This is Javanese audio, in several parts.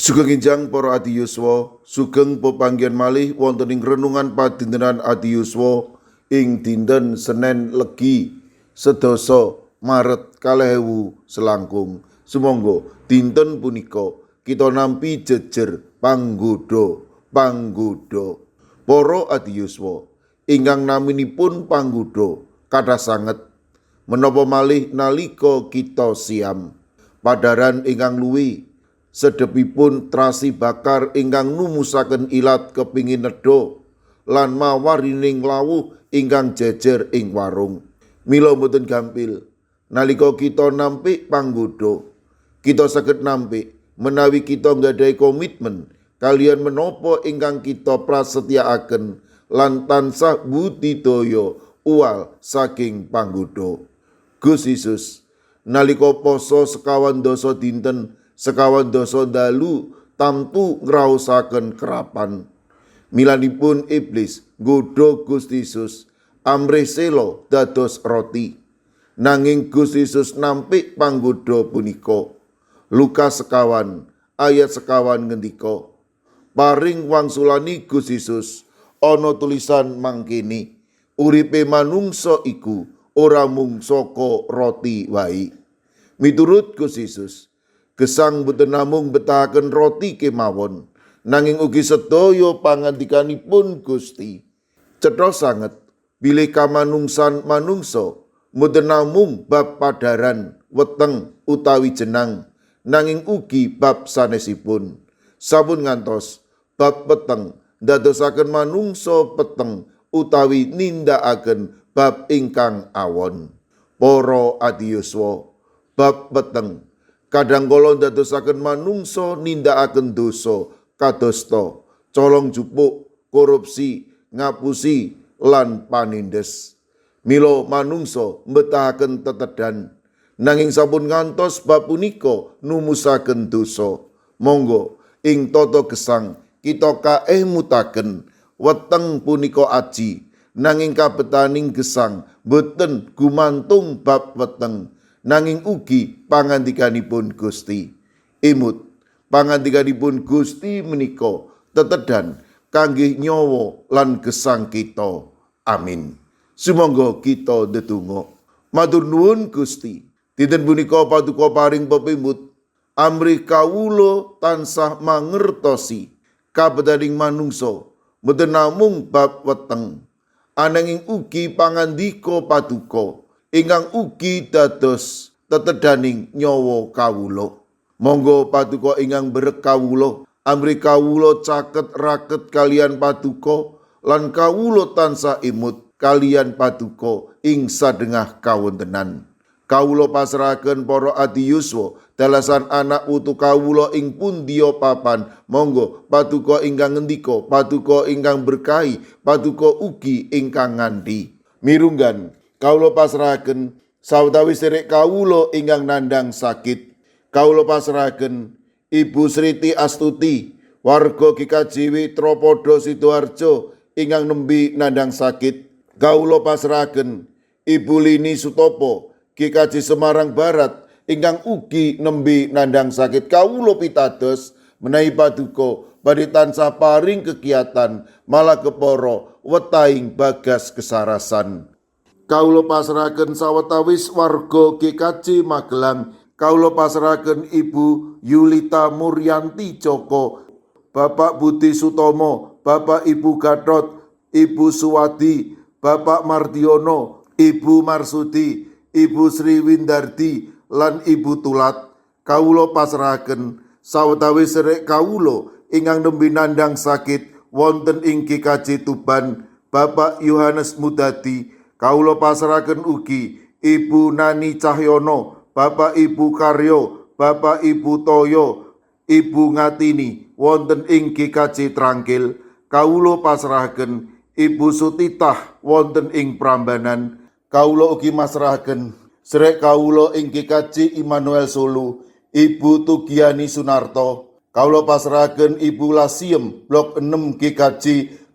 Sugeng enjang para adi yuswa, sugeng pepanggihan malih wonten ing renungan padintenan adi yuswa ing dinten Senen Legi 10 Maret 2000 selangkung. Sumangga dinten punika kita nampi jejer panggoda panggoda. Para adi yuswa ingkang naminipun panggoda kathah sanget, menapa malih nalika kita siam. Padaran ingkang luwih sedhepipun trasi bakar ingkang numusaken ilat kepingin nedha lan mawarining lawuh ingkang jejer ing warung. Mila mboten gampil nalika kita nampik panggoda. Kita saged nampik menawi kita nggadahi komitmen kaliyan menapa ingkang kita prasetyakaken lan tansah budidaya uwal saking panggoda. Gusti Yesus nalika poso 25 dinten 25 dalu tamtu ngraosaken kerapan. Milanipun iblis nggodha Gusti Yesus amrih sela dados roti. Nanging Gusti Yesus nampik panggoda punika. Lukas 21 ayat 21 ngendika, paring wangsulani Gusti Yesus ana tulisan mangkene, uripe manungsa iku ora mung saka roti wae. Miturut Gusti Yesus, gesang boten namung betahaken roti kemawon, nanging ugi sedaya pangandikanipun Gusti. Cetha sanget bilih kamanungsan manungsa mboten namung bab padaran, weteng utawi jenang, nanging ugi bab sanesipun. Sampun ngantos bab weteng ndadosaken manungsa peteng utawi nindakaken bab ingkang awon. Para adiyuswa, bab weteng kadang kala ndadosaken manungsa nindakaken dosa kadosta colong jupuk, korupsi, ngapusi lan panindes. Mila manungsa mbetahaken tetedan, nanging sampun ngantos bab punika numusaken dosa. Monggo ing tata gesang kita kaemutaken weteng punika aji, nanging kabetaning gesang boten gumantung bab weteng, nanging ugi pangandikanipun Gusti. Emut pangandikanipun Gusti menika tetedan kangge nyawa lan gesang kita. Amin. Sumangga kita ndedonga. Matur nuwun, Gusti. Dinten punika paduka paring pepimut amrih kawula tansah mangertosi kabetaning manungsa mboten namung bab weteng, ananging ugi pangandika paduka ingkang ugi dados tetedaning nyawa kawula. Monggo paduka ingkang berek kawula, amrih kawula caket raket kaliyan paduka lan kawula tansah emut kaliyan paduka ing sadengah kawontenan. Kawula pasrahaken para adi yuswa dalasan anak putu kawula ing pundiya papan. Monggo paduka ingkang ngendika, paduka ingkang berkahi, paduka ugi ingkang nganti. Mirunggan kawula pasrahaken sawetawis sedherek kawula ingkang nandhang sakit. Kawula pasrahaken Ibu Sriti Astuti, warga GKJW Tropodo, Sidoarjo ingkang nembe nandhang sakit. Kawula pasrahaken Ibu Lini Sutopo, GKJ Semarang Barat ingkang ugi nembe nandhang sakit. Kawula pitados menawi paduka badhe tansah paring kegiatan malah kepara wetahing bagas kesarasan. Kawula pasrahaken sawetawis warga GKJ Magelang. Kawula pasrahaken Ibu Yulita Muryanti Joko, Bapak Budi Sutomo, Bapak Ibu Gatot, Ibu Suwadi, Bapak Mardiono, Ibu Marsudi, Ibu Sri Windardi lan Ibu Tulat. Kawula pasrahaken sawetawis sedherek kawula ingkang nembe nandhang sakit wonten ing GKJ Tuban, Bapak Yohanes Mudadi. Kawula pasrahaken ugi Ibu Nani Cahyono, Bapak Ibu Karyo, Bapak Ibu Toyo, Ibu Ngatini wonten ing GKJ Trangkil. Kawula pasrahaken Ibu Sutitah wonten ing Prambanan. Kawula ugi masrahaken sedherek kawula ing GKJ Immanuel Solo, Ibu Tugiani Sunarto. Kawula pasrahaken Ibu Lasiem, Blok 6 GKJ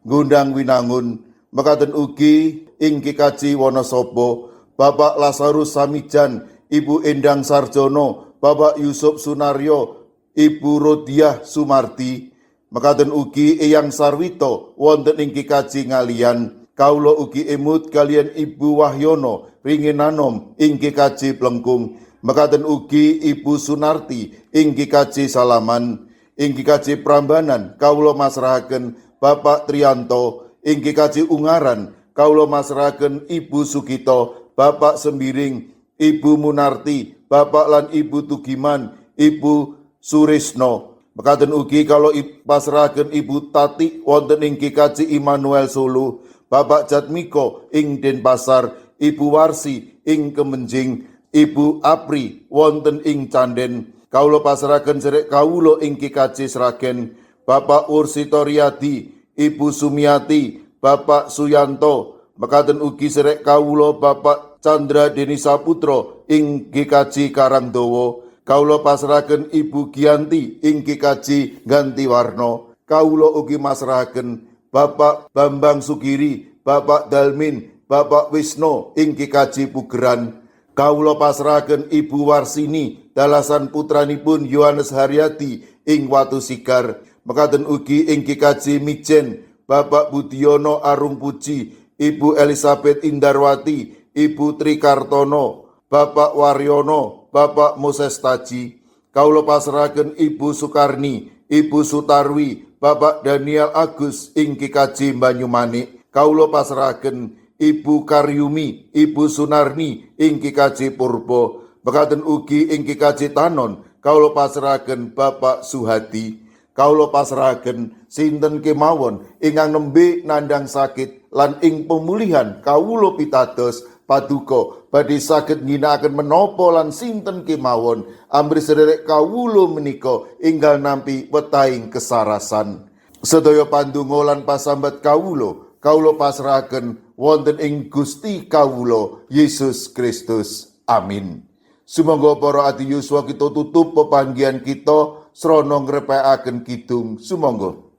Gondang Winangun. Mekaten ugi ing GKJ Wonosobo, Bapak Lazarus Samijan, Ibu Endang Sarjono, Bapak Yusuf Sunaryo, Ibu Rodiah Sumarti, mekaten ugi Eyang Sarwito wonten ing GKJ Ngaliyan. Kawula ugi emut kaliyan Ibu Wahyono Ringinanom ing GKJ Plengkung. Mekaten ugi Ibu Sunarti ing GKJ Salaman. Ing GKJ Prambanan kawula masrahaken Bapak Trianto. Ing GKJ Ungaran kawula masrahaken Ibu Sugito, Bapak Sembiring, Ibu Munarti, Bapak lan Ibu Tugiman, Ibu Surisno. Mekaten ugi kawula pasrahaken Ibu Tati wonten ing GKJ Immanuel Solo, Bapak Jatmiko ing Denpasar, Ibu Warsi ing Kemenjing, Ibu Apri wonten ing Canden. Kawula pasrahaken sedherek kawula ing GKJ Sragen, Bapak Ursito Riyadi, Ibu Sumiati, Bapak Suyanto. Mekaten ugi sedherek kawula Bapak Chandra Denisa Putra ing GKJ Karangdowo. Kawula pasrahaken Ibu Gianti ing GKJ Gantiwarno. Kawula ugi masrahaken Bapak Bambang Sugiri, Bapak Dalmin, Bapak Wisno ing GKJ Pugeran. Kawula pasrahaken Ibu Warsini dalasan putranipun Yohanes Haryadi ing Watu Sigar. Mekaten ugi ing GKJ Mijen, Bapak Budiono Arung Puji, Ibu Elizabeth Indarwati, Ibu Tri Kartono, Bapak Waryono, Bapak Moses Taji. Kawula pasrahaken Ibu Sukarni, Ibu Sutarwi, Bapak Daniel Agus ing GKJ Banyumanik. Kawula pasrahaken Ibu Karyumi, Ibu Sunarni ing GKJ Purbo. Mekaten ugi ing GKJ Tanon, kawula pasrahaken Bapak Suhadi. Kawula pasrahaken sinten kemawon ingkang nembe nandang sakit lan ing pemulihan kawula pitados paduka badhe saged ngginakaken menapa lan sinten kemawon amrih sederek kawula menika enggal nampi wetahing kesarasan. Sedaya pandonga lan pasambat kawula, kawula pasrahaken wonten ing Gusti kawula Yesus Kristus. Amin. Sumangga para adi yuswa, kita tutup pepanggihan kita srana ngrepekaken kidung. Sumangga.